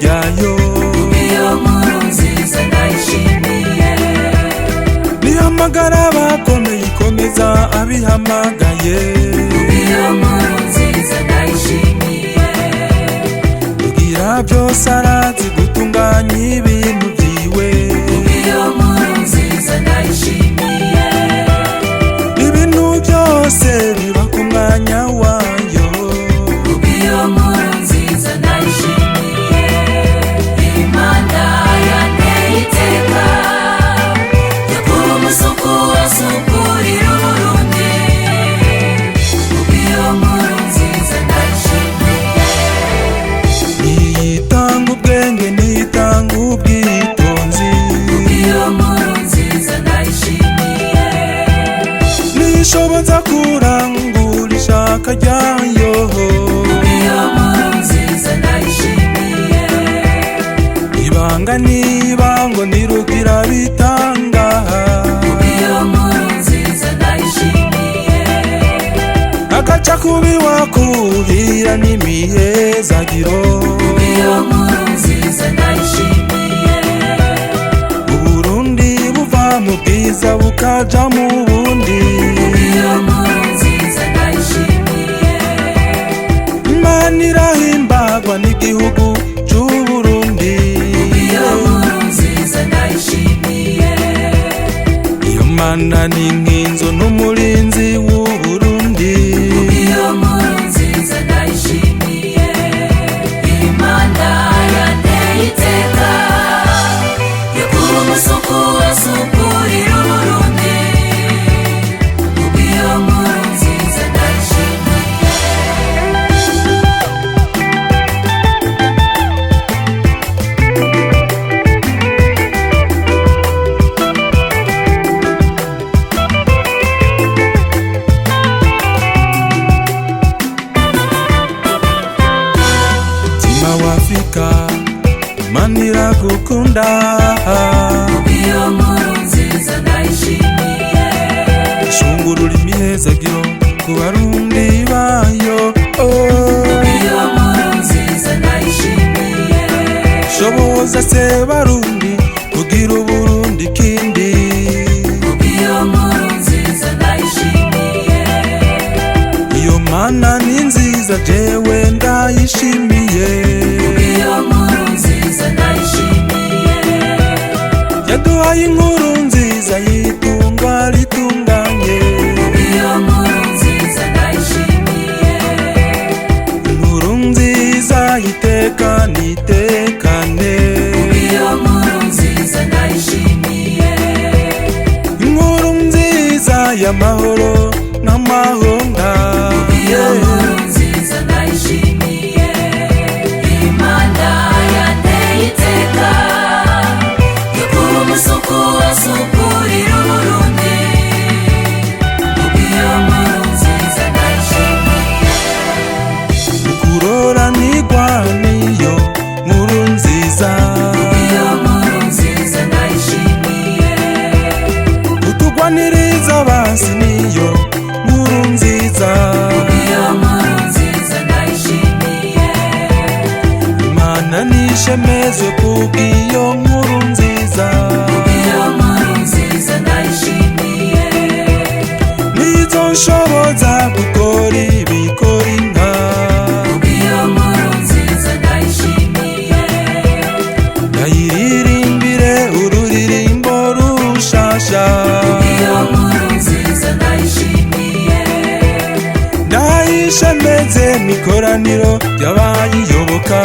ryayo. Iyo nkuru nziza ndayishimiye. Nihamagara abakomeye, ikomeza abihamagaye. Iyo nkuru nziza ndayishimiye. Rugira byose arazi gutunganya ibintu byiwe. Iyo nkuru nziza ndayishimiye. Ibintu byose biba ku mwanya wayo. Iyo nkuru nziza ndayishimiye. Imana yanteye iteka yo kuba umusuku wasukurira Uburundi. Iyo nkuru nziza ndayishimiye. Niyitanga ubwenge, niyitanga ubwitonzi. Iyo nkuru nziza ndayishimiye. Nishoboza kurangura ishaka ryayo. Iyo nkuru nziza ndayishimiye. Ibanga nibango nirugira bitanga. Iyo nkuru nziza ndayishimiye. Agaca kubi wakuhira n'imihezagiro. Iyo nkuru nziza ndayishimiye. Uburundi buva mu bwiza bukaja mu bundi. Iyo nkuru nziza ndayishimiye. Imana irahimbagwa n'igihugu c'Uburundi. Iyo nkuru nziza ndayishimiye. Iyo mana ni nk'inzu n'umurinzi w'Uburundi. Iyo nkuru nziza ndayishimiye. Imana yanteye iteka yo kuba umusuku wasukurira Uburundi. Iyo nkuru nziza ndayishimiye. Mutima wa Afrika, Imana iragukunda. Iyo nkuru nziza ndayishimiye. Shungurura imihezagiro ku Barundi bayo, oh. Iyo nkuru nziza ndayishimiye. Shoboza se Barundi kugira Uburundi kindi. Iyo nkuru nziza ndayishimiye. Iyo mana ni nziza, jewe ndayishimiye. Iyo nkuru nziza ndayishimiye. Yaduhaye inkuru nziza y'itunga ritunganye. Iyo nkuru nziza ndayishimiye. Inkuru nziza iteka nitekane. Iyo nkuru nziza ndayishimiye. Inkuru nziza y'amahoro n'amahonda. Iyo nkuru nziza ndayishimiye. Imana yanteye iteka yo kuba umusuku wasukurira Uburundi. Iyo nkuru nziza ndayishimiye. Kurora nigwa niyo nkuru nziza. Iyo nkuru nziza ndayishimiye. Utugwaniriza basi niyo nkuru nziza. Iyo nkuru nziza ndayishimiye. Imana nishemezwe kubw'iyo nkuru nziza. Iyo nkuru nziza ndayishimiye. Nizo nshoboza gukora ibikora inka. Iyo nkuru nziza ndayishimiye. Ndayiririmbire ururirimbo rushasha. Iyo nkuru nziza ndayishimiye. Ndayishemeze mw'ikoraniro ry'abayiyoboka.